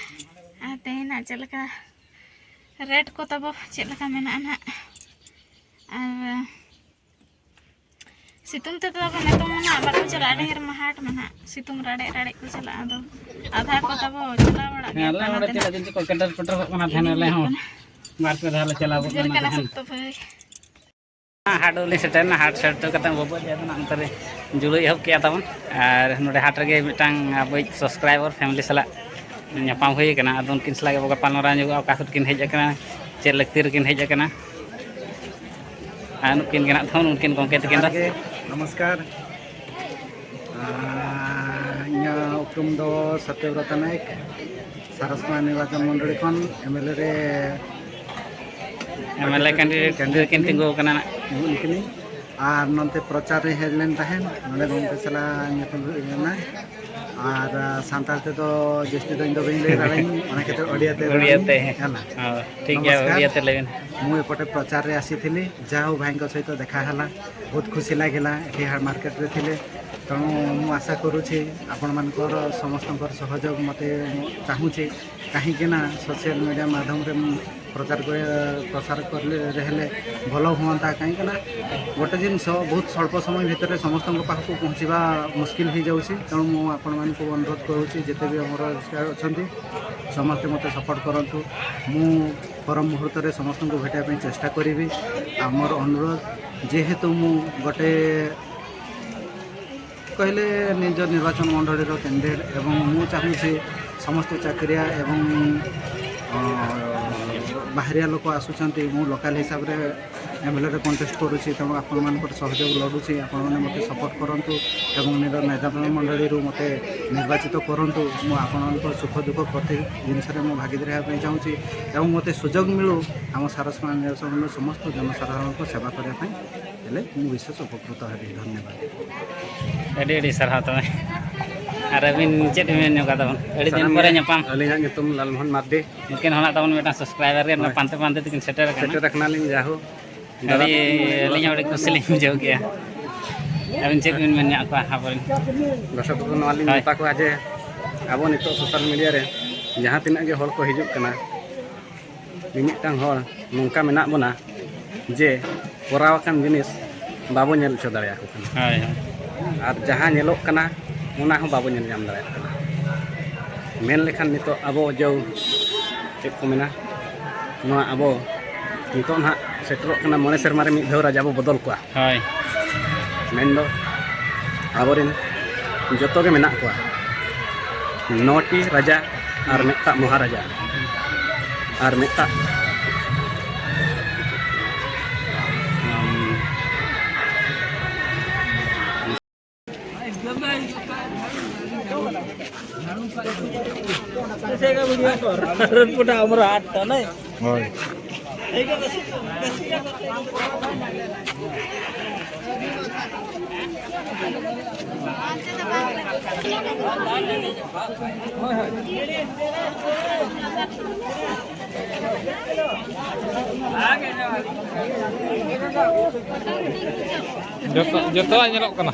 ᱟᱨ ᱛᱮᱦᱮᱧ ᱱᱟᱦᱟᱜ ᱪᱮᱫ ᱞᱮᱠᱟ rate ᱠᱚ ᱛᱟᱵᱚ, ᱪᱮᱫ ᱞᱮᱠᱟ ᱢᱮᱱᱟᱜᱼᱟ ᱱᱟᱦᱟᱜ? ᱟᱨ ᱥᱤᱛᱩᱝ ᱛᱮᱫᱚ ᱟᱵᱚ ᱱᱤᱛᱚᱝ ᱢᱟ ᱱᱟᱦᱟᱜ ᱵᱟᱠᱚ ᱪᱟᱞᱟᱜᱼᱟ, ᱰᱷᱮᱨ ᱢᱟ ᱦᱟᱴ ᱢᱟ ᱱᱟᱦᱟᱜ ᱥᱤᱛᱩᱝ ᱨᱟᱲᱮᱡ ᱨᱟᱲᱮᱡ ᱠᱚ ᱪᱟᱞᱟᱜᱼᱟ᱾ ᱟᱫᱚ ᱟᱫᱷᱟ ᱠᱚ ᱛᱟᱵᱚ ᱪᱟᱞᱟᱣ ᱵᱟᱲᱟᱜ ᱦᱮᱸ, ᱜᱮᱭᱟ ᱟᱞᱮ ᱠᱚ, ᱱᱚᱰᱮ ᱚᱱᱟᱛᱮ ᱛᱤᱱᱟᱹᱜ ᱱᱟᱦᱟᱜ ᱫᱤᱱ ᱪᱚᱠᱚ ᱠᱮᱴᱮᱨ ᱯᱮᱴᱮᱨᱚᱜ ᱠᱟᱱᱟ, ᱛᱟᱦᱮᱱ ᱤᱫᱤ ᱟᱞᱮ ᱦᱩᱭᱩᱜ ᱦᱚᱸ ᱠᱟᱱᱟ᱾ ᱵᱟᱨ ᱯᱮ ᱫᱷᱟᱣ ᱞᱮ ᱪᱟᱞᱟᱣ ᱜᱚᱫ ᱩᱫᱽᱜᱟᱹᱨ ᱞᱮᱱᱟ, ᱠᱟᱱᱟ ᱛᱟᱦᱮᱱ᱾ ᱥᱚᱠᱛᱚ ᱵᱷᱟᱹᱜᱤ᱾ ᱦᱟᱴ ᱞᱮ ᱥᱮᱴᱮᱨᱱᱟ, ᱦᱟᱴ ᱥᱮᱴᱮᱨ ᱠᱟᱛᱮ ᱵᱟᱹᱵᱩ ᱟᱡ ᱫᱚ ᱱᱟᱜ ᱱᱚᱛᱮ ᱨᱮ ᱡᱩᱲᱩᱭ ᱮᱦᱚᱵ ᱠᱮᱜᱼᱟ ᱛᱟᱵᱚᱱ᱾ ᱟᱨ ᱱᱚᱰᱮ ᱦᱟᱴ ᱨᱮᱜᱮ ᱢᱤᱫᱴᱟᱝ ᱟᱵᱚᱭᱤᱡ subscriber family ᱥᱟᱞᱟᱜ ᱧᱟᱯᱟᱢ ᱦᱩᱭ ᱠᱟᱱᱟ᱾ ᱟᱫᱚ ᱩᱱᱠᱤᱱ ᱥᱟᱞᱟᱜ ᱜᱮᱵᱚ ᱜᱟᱯᱟᱞ ᱢᱟᱨᱟᱣ ᱧᱚᱜᱚᱜᱼᱟ, ᱚᱠᱟ ᱠᱷᱚᱱ ᱠᱤᱱ ᱦᱮᱡ ᱟᱠᱟᱱᱟ, ᱪᱮᱫ ᱞᱟᱹᱠᱛᱤ ᱨᱮᱠᱤᱱ ᱦᱮᱡ ᱟᱠᱟᱱᱟ᱾ ᱟᱨ ᱱᱩᱠᱤᱱ ᱜᱮ ᱱᱟᱜ ᱛᱟᱵᱚᱱ, ᱩᱱᱠᱤᱱ ᱜᱚᱢᱠᱮ ᱛᱟᱹᱠᱤᱱ ᱫᱚ᱾ ᱡᱚᱦᱟᱨ ᱜᱮ, ᱱᱚᱢᱚᱥᱠᱟᱨ᱾ ᱟᱨ ᱤᱧᱟᱹᱜ ᱩᱯᱨᱩᱢ ᱫᱚ ᱥᱚᱛᱭᱚᱵᱨᱚᱛ ᱱᱟᱭᱮᱠ, ᱥᱟᱨᱚᱥᱢᱟ ᱱᱤᱨᱵᱟᱪᱚᱱ ᱢᱚᱱᱰᱚᱞᱤ ᱠᱷᱚᱱ ᱮᱢ ᱮᱞ ᱮ ᱨᱮ ᱮᱢ ᱮᱞ ᱮ ᱠᱮᱱᱰᱤᱰᱮᱴ ᱠᱤᱱ ᱛᱤᱸᱜᱩ ᱟᱠᱟᱱᱟ ᱱᱟᱜ᱾ ᱛᱤᱸᱜᱩ ᱟᱠᱟᱱᱟᱹᱧ᱾ ᱟᱨ ᱱᱚᱱᱛᱮ ᱯᱨᱚᱪᱟᱨ ᱨᱮ ᱦᱮᱡ ᱞᱮᱱ ᱛᱟᱦᱮᱸᱫ, ᱱᱚᱰᱮ ᱜᱚᱢᱠᱮ ᱥᱟᱞᱟᱜ ᱧᱟᱯᱟᱢ ᱦᱩᱭ ᱞᱮᱱᱟ᱾ ᱟᱨ, ᱟ, ᱥᱟᱱᱛᱟᱲ ᱛᱮᱫᱚ ᱡᱟᱹᱥᱛᱤ ᱫᱚ ᱤᱧ ᱫᱚ ᱵᱟᱹᱧ ᱞᱟᱹᱭ ᱫᱟᱲᱮᱭᱟᱜᱼᱟ, ᱚᱱᱟ ᱠᱷᱟᱹᱛᱤᱨ ᱳᱰᱤᱭᱟ ᱛᱮ ᱳᱰᱤᱭᱟ ᱛᱮ᱾ ᱦᱮᱸ᱾ ᱦᱮᱸ᱾ ᱦᱳᱭ, ᱴᱷᱤᱠ ᱜᱮᱭᱟ, ନମସ୍କାର। ᱳᱰᱤᱭᱟ ᱛᱮ ᱞᱟᱹᱭ ᱵᱮᱱ। ମୁଁ ଏପଟେ ପ୍ରଚାରରେ ଆସିଥିଲି, ଯାହା ହଉ ଭାଇଙ୍କ ସହିତ ଦେଖା ହେଲା, ବହୁତ ଖୁସି ଲାଗିଲା। ଏଠି ହାର୍ଟ ମାର୍କେଟରେ ଥିଲେ, ତେଣୁ ମୁଁ ଆଶା କରୁଛି ଆପଣମାନଙ୍କର ସମସ୍ତଙ୍କର ସହଯୋଗ ମୋତେ, ମୁଁ ଚାହୁଁଛି, କାହିଁକିନା ସୋସିଆଲ ମିଡ଼ିଆ ମାଧ୍ୟମରେ ମୁଁ ପ୍ରଚାର କରି, ପ୍ରସାର କରିଲେ, ହେଲେ ଭଲ ହୁଅନ୍ତା। କାହିଁକିନା ଗୋଟେ ଜିନିଷ ବହୁତ ସ୍ୱଳ୍ପ ସମୟ ଭିତରେ ସମସ୍ତଙ୍କ ପାଖକୁ ପହଞ୍ଚିବା ମୁସ୍କିଲ ହେଇଯାଉଛି। ତେଣୁ ମୁଁ ଆପଣମାନଙ୍କୁ ଅନୁରୋଧ କରୁଛି, ଯେତେ ବି ଆମର ଅଛନ୍ତି, ସମସ୍ତେ ମୋତେ ସପୋର୍ଟ କରନ୍ତୁ। ମୁଁ ପର ମୁହୂର୍ତ୍ତରେ ସମସ୍ତଙ୍କୁ ଭେଟିବା ପାଇଁ ଚେଷ୍ଟା କରିବି। ଆମର ଅନୁରୋଧ, ଯେହେତୁ ମୁଁ ଗୋଟେ କହିଲେ ନିଜ ନିର୍ବାଚନ ମଣ୍ଡଳୀର କ୍ୟାଣ୍ଡିଡେଟ୍ ଏବଂ ମୁଁ ଚାହୁଁଛି ସମସ୍ତ ଚାକିରିଆ ଏବଂ, ଅ, ବାହାରିଆ ଲୋକ ଆସୁଛନ୍ତି। ମୁଁ ଲୋକାଲ ହିସାବରେ ଏମ୍ ଏଲ୍ ଏରେ କଣ୍ଟେଷ୍ଟ କରୁଛି, ତେଣୁ ଆପଣମାନଙ୍କର ସହଯୋଗ ଲୋଡ଼ୁଛି। ଆପଣମାନେ ମୋତେ ସପୋର୍ଟ କରନ୍ତୁ ଏବଂ ନିଜ ନିର୍ବାଚନ ମଣ୍ଡଳୀରୁ ମୋତେ ନିର୍ବାଚିତ କରନ୍ତୁ। ମୁଁ ଆପଣଙ୍କ ସୁଖ ଦୁଃଖ ପ୍ରତି ଜିନିଷରେ ମୁଁ ଭାଗିଦାର ହେବା ପାଇଁ ଚାହୁଁଛି ଏବଂ ମୋତେ ସୁଯୋଗ ମିଳୁ ଆମ ସାରସମା ନିର୍ବାଚନ ମଣ୍ଡଳୀର ସମସ୍ତ ଜନସାଧାରଣଙ୍କ ସେବା କରିବା ପାଇଁ। ହେଲେ ମୁଁ ବିଶେଷ ଉପକୃତ ହେବି। ଧନ୍ୟବାଦ। ᱟᱹᱰᱤ ᱟᱹᱰᱤ ᱥᱟᱨᱦᱟᱣ ᱛᱚᱵᱮ᱾ ᱟᱨ ᱟᱹᱵᱤᱱ ᱪᱮᱫ ᱵᱤᱱ ᱢᱮᱱ ᱧᱚᱜᱟ ᱛᱟᱵᱚᱱ? ᱟᱹᱰᱤ ᱫᱤᱱ ᱥᱟᱱᱟᱢ ᱯᱚᱨᱮ ᱜᱮ ᱧᱟᱯᱟᱢ᱾ ᱟᱹᱞᱤᱧᱟᱜ ᱧᱩᱛᱩᱢ ᱞᱟᱞᱢᱳᱦᱚᱱ ᱢᱟᱨᱰᱤ᱾ ᱩᱱᱠᱤᱱ ᱦᱚᱸ ᱱᱟᱜ ᱛᱟᱵᱚᱱ ᱢᱤᱫᱴᱟᱝ ᱥᱟᱵᱥᱠᱨᱟᱭᱵᱟᱨ ᱜᱮ, ᱦᱳᱭ᱾ ᱯᱟᱱᱛᱮ ᱯᱟᱱᱛᱮ ᱛᱮᱠᱤᱱ ᱥᱮᱴᱮᱨ ᱟᱠᱟᱱᱟ᱾ ᱥᱮᱴᱮᱨ ᱟᱠᱟᱱᱟᱞᱤᱧ, ᱡᱟᱦᱳ᱾ ᱟᱹᱰᱤ, ᱟᱹᱞᱤᱧ ᱦᱚᱸ ᱟᱹᱰᱤ ᱠᱩᱥᱤ ᱞᱤᱧ ᱵᱩᱡᱷᱟᱹᱣ ᱠᱮᱜᱼᱟ᱾ ᱟᱹᱵᱤᱱ ᱪᱮᱫ ᱵᱤᱱ ᱢᱮᱱ ᱧᱚᱜ ᱠᱚᱣᱟ ᱟᱵᱚᱨᱮᱱ? ᱫᱚᱨᱥᱚᱠ ᱠᱚ ᱱᱚᱣᱟ ᱞᱤᱧ ᱦᱳᱭ᱾ ᱢᱮᱛᱟ ᱠᱚᱣᱟ ᱡᱮ ᱟᱵᱚ ᱱᱤᱛᱚᱜ ᱥᱳᱥᱟᱞ ᱢᱤᱰᱤᱭᱟ ᱨᱮ ᱡᱟᱦᱟᱸ ᱛᱤᱱᱟᱹᱜ ᱜᱮ ᱦᱚᱲ ᱠᱚ ᱦᱤᱡᱩᱜ ᱠᱟᱱᱟ, ᱢᱤᱢᱤᱫᱴᱟᱝ ᱦᱚᱲ ᱱᱚᱝᱠᱟ ᱢᱮᱱᱟᱜ ᱵᱚᱱᱟ ᱡᱮ ᱠᱚᱨᱟᱣ ᱟᱠᱟᱱ ᱡᱤᱱᱤᱥ ᱵᱟᱵᱚ ᱧᱮᱞ ᱦᱚᱪᱚ ᱫᱟᱲᱮᱭᱟᱠᱚ ᱠᱟᱱᱟ᱾ ᱦᱳᱭ, ᱦᱳᱭ᱾ ᱟᱨ ᱡᱟᱦᱟᱸ ᱧᱮᱞᱚᱜ ᱠᱟᱱᱟ, ᱚᱱᱟ ᱦᱚᱸ ᱵᱟᱵᱚ ᱧᱮᱞ ᱧᱟᱢ ᱫᱟᱲᱮᱭᱟᱜ ᱠᱟᱱᱟ᱾ ᱢᱮᱱ ᱞᱮᱠᱷᱟᱱ ᱱᱤᱛᱚᱜ ᱟᱵᱚ ᱡᱮ, ᱪᱮᱫ ᱠᱚ ᱢᱮᱱᱟ, ᱱᱚᱣᱟ ᱟᱵᱚ ᱱᱤᱛᱚᱜ ᱱᱟᱦᱟᱜ ᱥᱮᱴᱮᱨᱚᱜ ᱠᱟᱱᱟ ᱢᱚᱬᱮ ᱥᱮᱨᱢᱟ ᱨᱮ ᱢᱤᱫ ᱫᱷᱟᱣ ᱨᱟᱡᱟ ᱵᱚ ᱵᱚᱫᱚᱞ ᱠᱚᱣᱟ᱾ ᱦᱳᱭ᱾ ᱢᱮᱱᱫᱚ ᱟᱵᱚᱨᱮᱱ ᱡᱚᱛᱚ ᱜᱮ ᱢᱮᱱᱟᱜ ᱠᱚᱣᱟ, ᱱᱚᱴᱤ ᱨᱟᱡᱟ ᱟᱨ ᱢᱤᱫᱴᱟᱜ ᱢᱚᱦᱟᱨᱟᱡᱟ ᱟᱨ ᱢᱤᱫᱴᱟᱜ, ᱩᱢ, ᱨᱚᱰ ᱯᱩᱴᱟ ᱟᱢᱨᱟ ᱟᱴ ᱴᱟ ᱱᱟᱭ᱾ ᱦᱳᱭ᱾ ᱡᱚᱛᱚ, ᱡᱚᱛᱚᱣᱟᱜ ᱧᱮᱞᱚᱜ ᱠᱟᱱᱟ᱾